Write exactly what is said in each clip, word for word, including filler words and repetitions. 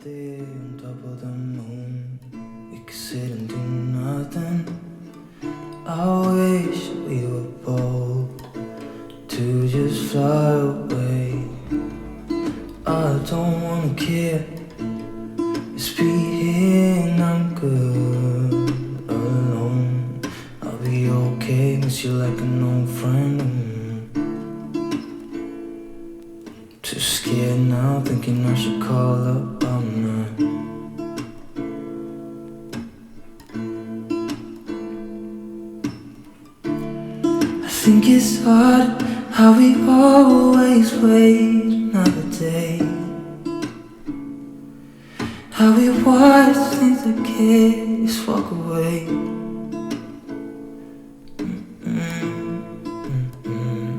There on top of the moon, we could sit and do nothing. I wish we were bold to just fly away. I don't wanna care, just be here and I'm good alone. I'll be okay, miss you like an old friend. Mm. Too scared now, thinking I should call up all night. I think it's odd how we always wait another day. How we watch things that kids walk away. Mm-mm, mm-mm.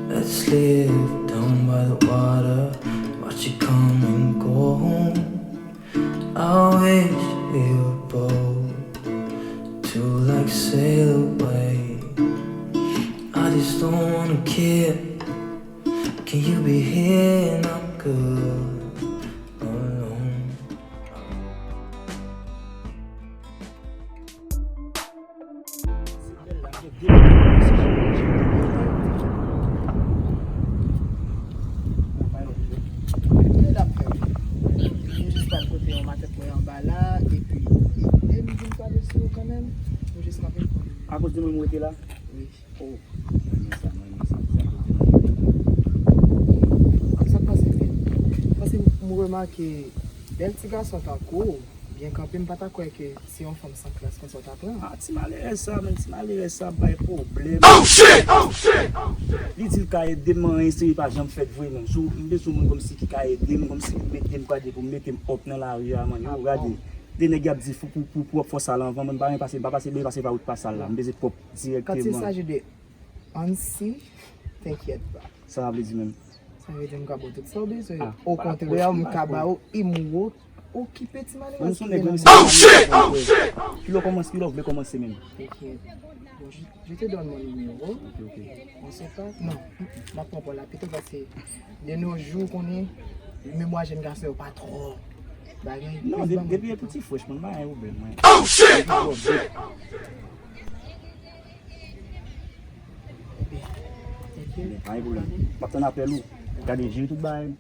Let's live down by the water, watch it come and go. I wish we were bold to, like, sail away. I just don't wanna care. Can you be here and I'm good alone? Se bèl la, gen de moun ki se chirurgien ki gen la yo. Mwen pa yon jwèt. Gen la fè. Nou jis pral kote yon matèt mwen anba la, epi, e, e m di m pa de sou kanmenm, nou jis kanpe pou li. Akoz de mwen m rete la? Wi. Oh, mwen renmen sa, mwen renmen sa, sa kote mwen rete. Sa k pase, Phil? Paske m remake bèl ti gason tankou w, byen kanpe, m pa ta kwè ke se yon fanm san klas konsa w ta pran. Ah, ti malerèz sa, menm ti malerèz sa ap bay pwoblèm. Oh, shit! Oh, shit! Oh, shit! Li di l ka ede m, anyen serye pa janm fèt vre, menm. Si w, m bezwen yon moun kòmsi ki ka ede m, kòmsi pou mete m, gade, pou mete m up nan lari a, man. Yo, gade. De nèg y ap di pou, pou, pou pwòp fò sal anvan, mwen m pa renmen pase, m pa pase byen pase pa wout pa sal la. M bezwen pwòp dirèkteman. Quand il s'agit de Ansi, t'inquiète pas. Sa vle di menm? Sa vle di m ka ba w tout sa w bezwen. Ah, okontrè, m ka ba w, e m wo okipe ti malerèz ki gen nan men. Oh, shit! Oh, shit! Kilè w kòmanse, kilè w vle kòmanse menm? T'inquiète. Bon, je, je te donne mon numéro. Ok, ok. On sait pas. Non, m ap pran pa w la pito paske de nos jours, konnen, memwa jèn gason yo pa twò bagay. Non, depi e piti frèch, mwen, m pa gen pwoblèm, mwen. Oh, shit! Oh, shit! Pa gen pwoblèm. M ap tann apèl ou. Gade, jere tout bagay.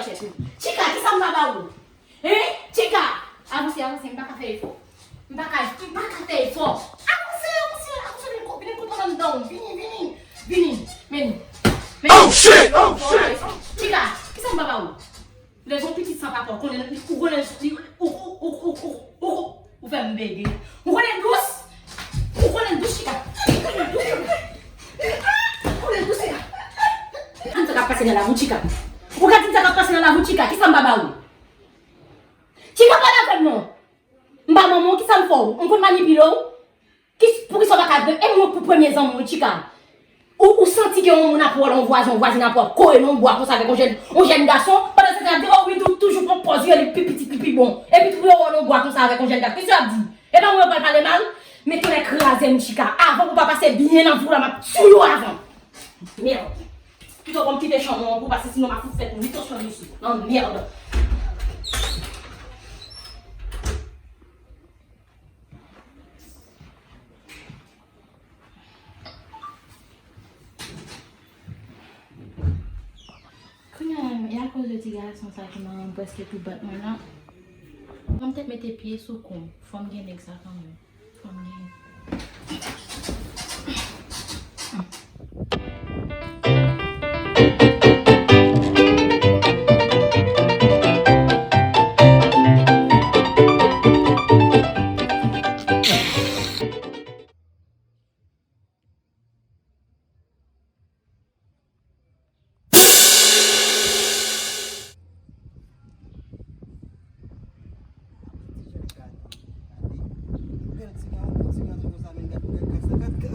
Chèche. Chika, kisa m pa ba ou? Hein? Chika! Avanse, avanse, m pa ka fè efò. M pa ka, m pa ka fè efò. Avanse, avanse, avanse, vin ko-, vin kote madanm, vini, vini, vini. Vini. Vini. Oh, shit! Oh, shit! Chika, kisa m pa ba ou? Lè yon pitit san papa, ou konnen, ou konnen, ou, ou, ou, ou, ou, ou, ou fè m bege. Ou konnen dous? Ou konnen dous, Chika? Ou konnen dous, Chika? Ou konnen dous, Chika? Gad sa k ap pase nan lavi, Chika. Ou gad sa k ap pase nan lavi, Chika. Kisa m pa ba ou? Chika, pale avè m non. M pa manman w, kisa m fè w? M konn manipile w? Ki, poukisa w pa ka vle? E mwen pou premye zanmi w, Chika. Ou, ou santi ke yon moun ap wè w, yon vwazen, yon vwazin ap wè w, kore nan yon bwa konsa avèk yon jèn, yon jèn gason, pandan se tan ap di, oh wi, tou, toujou pran pòz yo, li pi pitit, li pi bon. Epi tou yo wè w nan yon bwa konsa avèk yon jèn gason. Kisa w ap di? E pa mwen yo pral pale mal? Men tonnè kraze m, Chika. Avan pou pa pase byen nan vi w la, m ap tiye w avan. Merde. Pito bon m kite chanm nan pou pase, sinon m ap fout fè tou itansyon isi. Nan merde. Kounye a, e akoz de ti gason sa ki manman m prèske tou bat mwen nan. Fò m te mete pye sou kou m. Fò m gen nèg sa kanmenm. Fò m gen.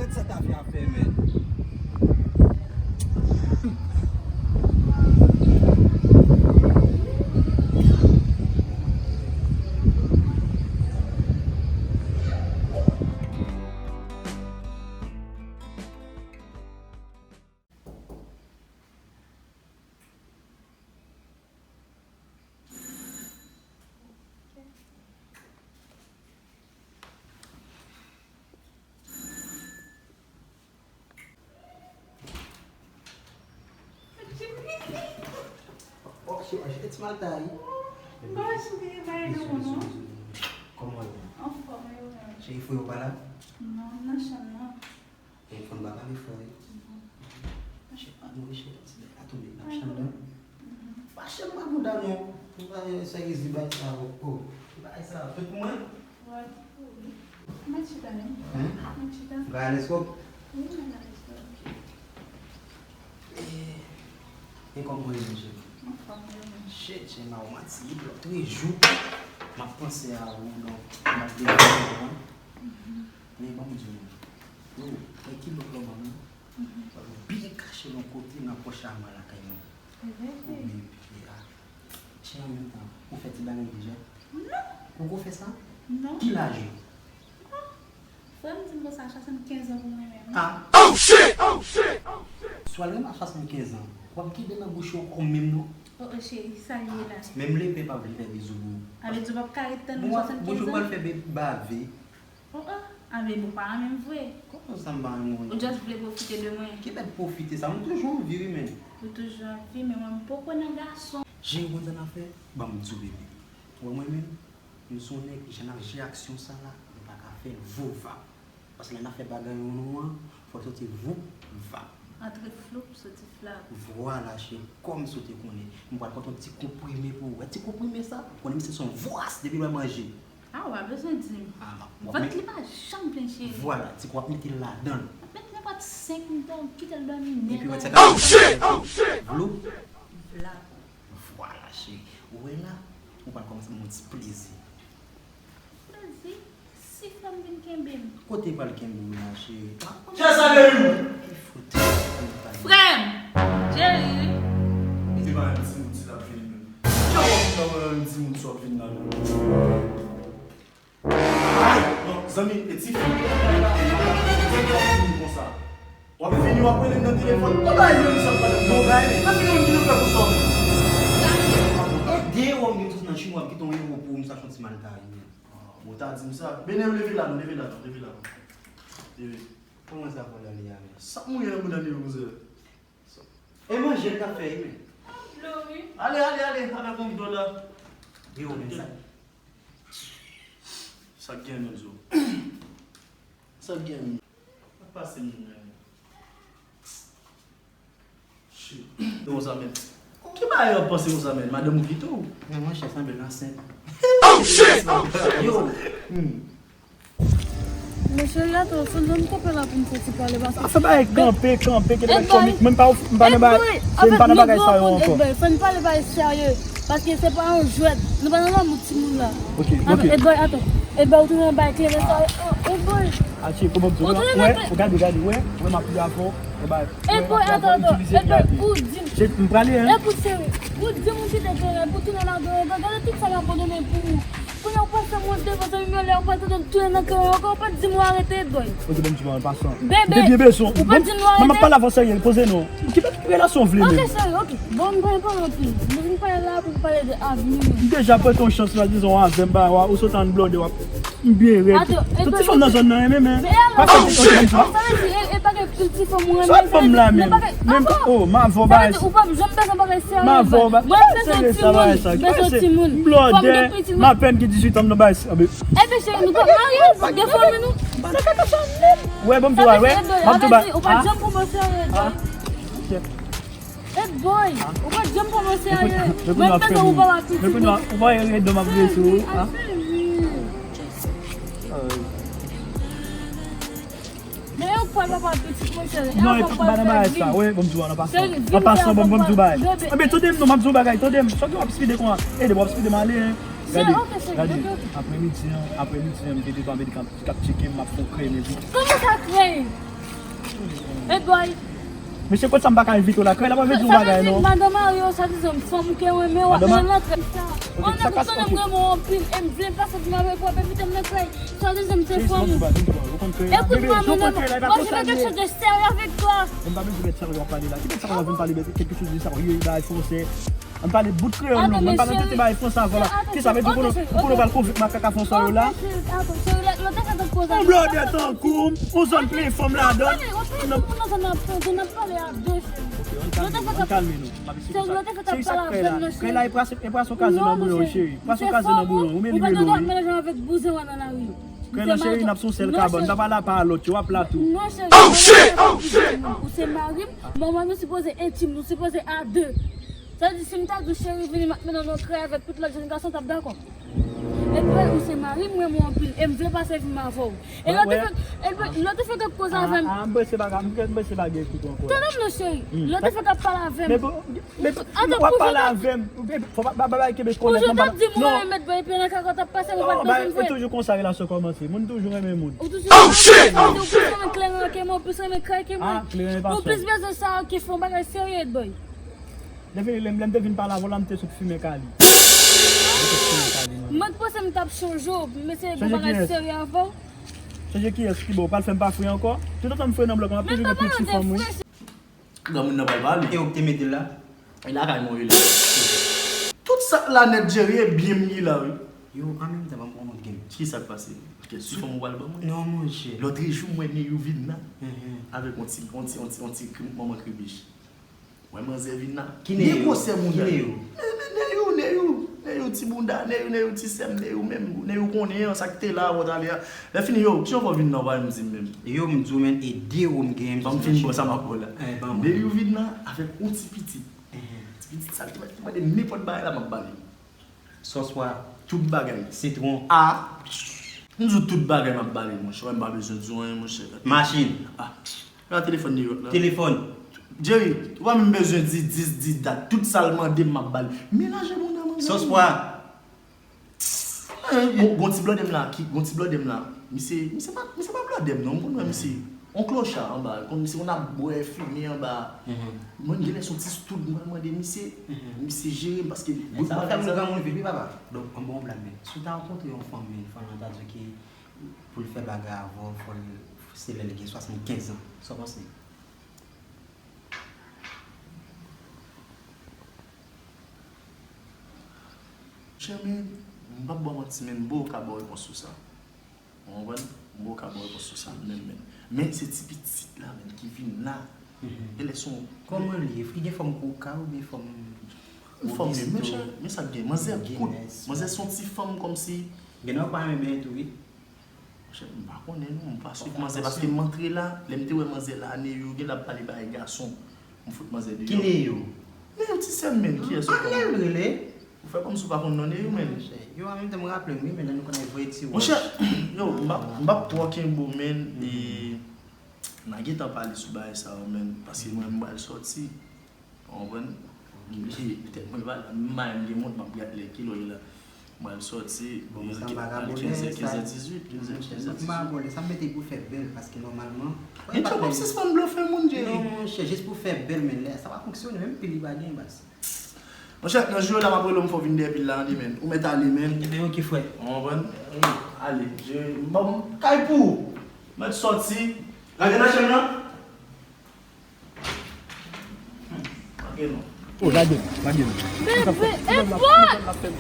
Gad sa ta fè a fè, men. Oh, cheri, achte ti malta, wi. M pa wè si w genyen bagay nan men w, non. Kòman w ye? Anfòm, e ou menm? Cheri, frè ou pa la? Non, m nan chanm nan. Telefòn pa pale fò, wi. Mache pa nou, cheri, ti nèg la tonbe nan chanm nan. Fache m pa bouda non. Ou pa serye di bagay sa, oh, oh. Bagay sa, fèt pou mwen? Wè, pou ou. Mèt chita, non? Hein? Mèt chita. Gade teleskòp? Wi, mwen gade teleskòp. Eh, e kòman w ye, cheri? Anfòm, wi, mwen. Shit, cheri, m a w manti. Lòt jou, m ap panse a ou, donk, m ap vin wè w. Men ban m di w, yo, e ki lòt lòt ban mwen? Byen kache yon kote nan pòch avan lakay mwen. Ou byen pye a. Cheri, an menm tan, ou fè ti bagay deja? Non. Ou poko fè sa? Non. Ki laj ou? Non. Frè m di m konsa, swasannkenz an pou mwen menm. Ah. Oh shit! Oh shit! Oh shit! Si w al renmen a swasannkenz an, w ap kenbe nan bouch ou ankò menm non. Oh, oh, cheri, sa l ye la? Menm lepè p ap vin fè bizou pou ou. A vle di w p ap ka ret tann swasannkenz an? Bouch ou pral fè be-, bave. Oh, oh, a vle di w pa renmen m vre. Kòman sa m pa renmen w? Ou just vle pwofite de mwen. Ki bèt pwofite sa? M toujou anvi wi, men. Ou toujou anvi, men mwen m poko nan gason. Jan w konn sa n ap fè? Ban m di w, bebe. Ou wè mwen menm? M se yon nèg, jan n ap jere aksyon sa la, nou pa ka fè l voup vap. Paske lè n ap fè bagay yon non an, fò l soti voup vap. Antre floup, soti flap. Vwala, cheri, kòm si w te konnen. M pral pote yon ti konprime pou ou. Wè ti konprime sa? Ou konnen misye se yon vwas depi lè manje. Ah, ou pa bezwen di m. Ah, m ap, w ap met. Vant li pa janm plen, cheri. Vwala, ti kou w ap mete l ladan l. M ap met nenpòt senk minit, kite l dòmi nèt. Epi wè ti kou. Oh shit! Oh shit! Vloup. Vlap. Vwala, cheri. Ou wè la, ou pral kòmanse ban m yon ti plezi. Plezi? Si frè m vin kenbe m. Kote l pral kenbe w la, cheri? Kè sa de ou! Ki fout? Frè m! Jerry, wi. Se pa yon timoun si l ap vin menm. Kè w ap nan yon timoun si w ap vin la menm? Ay! Non, zanmi, e tifi. Tifi konsa. W ap vini, w ap rele m nan telefòn. Ou bay menm sa, w pa nan bagay, men. Nan fini, w vini fè pou sa. Ede w, m vin sot nan China, w ap kite yon euro pou m, sa chon ti mal ta ye. Ah, bon, ta di m sa. Bene, leve la, non, leve la, non, leve la, non. Leve. Kòman sa fè w la, li a, men? Sa mouye nan bouda li yo, kouzen. E manje l t ap fè, wi, men. Ale, ale, ale, avèk yon dola. Yo, men sa. Sa k gen menm zo? Sa k gen menm? Sa k pase menm menm? Shit. Konsa menm. Ki bagay w ap panse konsa menm? Madanm ou kite w? Men monchè, sanble l ansent. Yo. Hmm. Monchè, la tou, fò n kanpe la pou n fè ti pale paske. Sa fè bagay kanpe, kanpe, ki te fè komik. Mwen m pa, m pa nan bagay, se m pa nan bagay sa yo ankò. Edboy, fò n pale bagay serye. Paske se pa yon jwèt. Nou pa nan lanmou timoun la. Ok, ok. Edboy, atann. Edboy, ou tounen bay Clemens sa. Edboy. Atye, kòman m di w la? Wè, gade, gade, wè, wè, m ap pli avè w. Edboy, atann, atann. Edboy, ou di m. M prale, hein. Ekout, cheri, ou di m ou kite Clemens, ou tounen ladan, gade tout sa m abandone pou ou. Kounye a ou pral fè m wont devan zanmi m yo, lè ou pral tande m tounen nan kè yo ankò, ou pa t di m ou arete, Edboy. Ok, ban m di w an pasan. Bebe, ou pa t di m ou arete. Mwen m ap pale avè w serye, poze non. Ki, ki relasyon w vle menm? Ok, serye, ok. Bon, m pa pale anpil. M vin pale la pou m pale de avni nou. M deja prete yon chans la, dizon, avè m, ba, ou sot an blòdè, w ap, m byen rèd. Tout ti fanm nan zòn nan renmen, men pa fè ti fanm sa. Sa vle di, e, e pa gen pil ti fanm ou renmen. Sòt fanm la menm. Menm, oh, m avè w, ba. Ou p ap janm bezwen bagay serye. M avè w, ba. Mwen, m bezwen timoun. M bezwen timoun. M blòdè, m apèn gen dizuit an, m nan bay. Ebyen, cheri, nou p ap marye, nou p ap gen fanmi, nou. Wè, ban m tou bay, wè. Ban m tou bay. Ou pa t janm pran mwen serye, Edboy. Edboy, ou pa t janm pran mwen serye. Mwen, m bezwen ou pa pitit. Ou pa rete, m ap rete sou ou. Men yo kwè papa pitit, monchè. Non, e pa nan bagay sa, wi, ban m di w, an pasan. An pasan, ban m, ban m di w bagay. Ebyen, tande m non, m ap di w bagay, tande m. Chak jou w ap spide konsa. Ede m, w ap spide m ale, hein. Gade, gade. Aprèmidi an, aprèmidi an, m te devan medikal k ap tcheke m, m ap fè krèy mezi. Kòman sa krèy? Edboy. Mesye, kot sa m pa ka envite w la? Krèy la pa vle di yon bagay, non. Madan Mario, sa di se yon fanm ke renmen w ap mennen nan krèy sa. Yon nèg ou konnen m renmen w anpil, e m vle pase pou m avèk ou, ap envite m nan krèy. Sa di se m se fanm ou. Ekout mwen, mwen, mwen, mwen, je veux quelque chose de sérieux avec toi. Mwen pa bezwen mèt sa w ap pale la. Ki mèt sa w ap vin pale, mèt quelque chose de sérieux, bagay fransè. Ann pale bout kreyòl non, mwen pa nan tete bagay fransè avè w la. Kisa vle di ou konnen, ou konnen w pral konvenk makaka fransè yo la? Yon blòdè tankou m, yon zòn plen fanm ladan. Ann kalme nou, m ap eseye konsa. Cheri, sa k fè la? Krèy la, e pase, e pase yon kaze nan bouyon, cheri. Pase yon kaze nan bouyon, ou mele mele wi. Krèy la, cheri, n ap sou sèl kabòn, n pa pale a pa lòt yo, w ap la tou. Ou se mari m, manman nou sipoze entim, nou sipoze a de. Sa vle di, si m ta di w cheri vini, m ap mennen w nan krèy avèk tout lòt jèn gason, w t ap dakò? Epi, ou se mari m, mwen, mwen anpil, e m vle pase vi m avè w. E lè w te fè, epi, lè w te fè kèk koze avè m. A, a, m panse pa ka, m panse pa gen kout ankò. Tande m non, cheri. Lè w te fè kèk pale avè m. Men, men, w ap pale avè m. Fò pa, pa, pa, pa kenbe kòlèt nan. Ou toujou t ap di m ou renmen mèt bò, epi nan kaka w t ap pase, ou pa t bezwen fè. Toujou konsa relasyon kòmanse. Moun toujou renmen moun. Ou toujou renmen kleren ke mwen, ou plis renmen krèy ke mwen. Ou plis bezwen sa ke fè yon bagay serye, boy. Lè vini, lè m, lè m te vin pale avè w la, m te sot fimen kali. M te sot fimen kali, mwen. Mwen t panse m t ap chanje w, m eseye gon bagay serye avè w. Chanje kiyès? Ki bò? Ou pral fè m pa fre ankò? Toutotan m fre nan blòk, m ap toujou gen pil ti fanm, wi. Granmoun nan pral pale. E ou k te mete l la? E lakay mwen wi la. Tout sa k la nèt jere, byen m ye la, wi. Yo, an menm tan, ban m pran yon game. Kisa k pase? Kiyès ti fanm ou pral ban mwen? Non, monchè. Lòtrejou, m wè Neyou vin la. Avèk yon ti, yon ti, yon ti, yon ti manman kribich. Wè manzè vin la. Ki Neyou? Byen gwosè moun nan. Ki Neyou? Neyou, Neyou, Neyou ti bounda, Neyou, Neyou ti sè m, Neyou menm, Neyou konnen an, sa k te la avè w talè a. Lè fini, yo, kijan w fè w vin nan, w pa menm di m menm? Yo, m di w, men, e de ou m genyen, m di w, fin bò sa m ap bò la. Neyou vin la avèk yon ti pitit. Ti pitit sa, li te mande nenpòt bagay la, m ap ba li. Sòswa. Tout bagay. Sitwon. A. M di w tout bagay m ap ba li, monchè. Wè, m pa bezwen di w anyen, monchè. Machin. A. Gade telefòn New York la. Telefòn. Jerry, ou pa menm bezwen di dis, di dat. Tout sa l mande m, m ap ba li. Melanje moun nan manzè. Sòswa. Gon, gon ti blòdè m la, ki, gon ti blòdè m la. Misye, misye pa, misye pa blòdè m non, m konn wè misye. On klocha anba, konn misye konn ap bwè, fimen anba. Mwen genlè se yon ti stoud, mwen mande misye, misye jere m paske bout bagay sa. Granmoun vin wi papa. Donk, an bon blag, men si w ta rankontre yon fanm, men fanm nan ta di w ke pou l fè bagay avè w, fò l, se lè l gen swasannkenz an. Sa w panse? Monchè, men, m p ap ba w manti, men, m poko ka ba w repons sou sa. Ou konprann? M poko ka ba w repons sou sa, menm, men. Men, se ti pitit la, men, ki vin la. Genlè se yon... Kòman l ye? Li gen fòm koka oubyen fòm... Anfòm wi, monchè, men sa k gen, manzè kout, manzè se yon ti fanm kòmsi. Gen nèg pa renmen tou wi. Monchè, m pa konnen non, m pa swiv manzè paske m antre la, lè m te wè manzè la, Neyou gen l ap pale bagay gason, m fout manzè deyò. Ki Neyou? Neyou ti sè m, men, kiyès ou konnen? Neyou rele? Ou fè kòmsi ou pa konn non Neyou, men. Yo, an menm tan, m raple m wi, men lè nou konn al voye ti wòch. Monchè, yo, m p ap, m p ap twò kenbe w, men, e, n a gentan pale sou bagay sa yo, men, paske mwen, m pral sòti. Ou konprann? M bliye, petèt mwen pa la, m pa menm gen mont, m ap gade lè kilè l ye la. M pral sòti, bon, men sa m vagabon, kenz è, kenz è dizwit, kenz è, kenz è dizwit. M vagabon, sa m mete pou fè bèl, paske nòmalman, men Djo p ap sispann blofe moun, Djo. Non, monchè, jis pou fè bèl, men lè sa pa fonksyone, menm pil li pa gen, baz. Monchè, nan jou la, m ap rele w, m fè w vin dèyè pil la, an demen. Ou mèt ale, men. Ebyen, oke, frè. Ou konprann? Ale, je, m ban m kay pou ou. Mèt sòti. Lage nan chanm nan. Lage non. Oh, lage, lage. Bebe, epa! Bebe!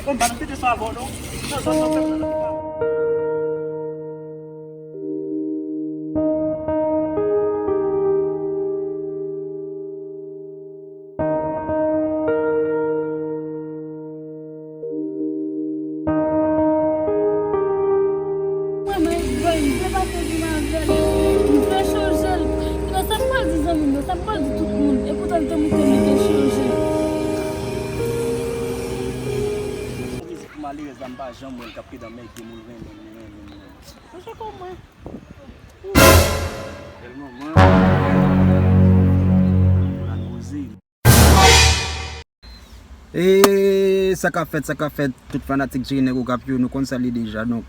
Oh, m pa nan tete sa avè w, non. Non, sa, sa, sa, sa, sa. Mwen, mwen, mwen, m vle pase jou m avè l. M vle chanje l. Kounya, sa m pral di zanmi m yo, sa m pral di tout moun. Epoutan, l te montre m li te chanje. Sa vle di pou malerèz la, m pa janm wè l k ap pede anmède m, ou renmen m, renmen m, renmen m. Monchè, kòman? Tèlman mwen. E sa k ap fèt, sa k ap fèt, tout fanatik Jerry Nèg Okap yo, nou konn sa l ye deja. Donk,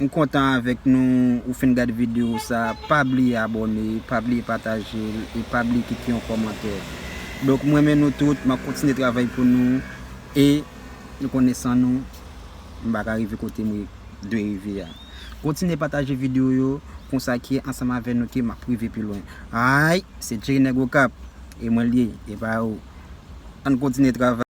m kontan avèk nou, ou fin gade videyo sa, pa bliye abòne, pa bliye pataje l, e pa bliye kite yon kòmantè. Donk, m renmen nou tout, m ap kontinye travay pou nou, e nou konnen san nou, m pa ka rive kote m dwe rive a. Kontinye pataje videyo yo, konsa ke ansanm avè nou ke m ap rive pi lwen. Ay, se Jerry Nèg Okap, e mwen l ye, e pa ou. Ann kontinye travay.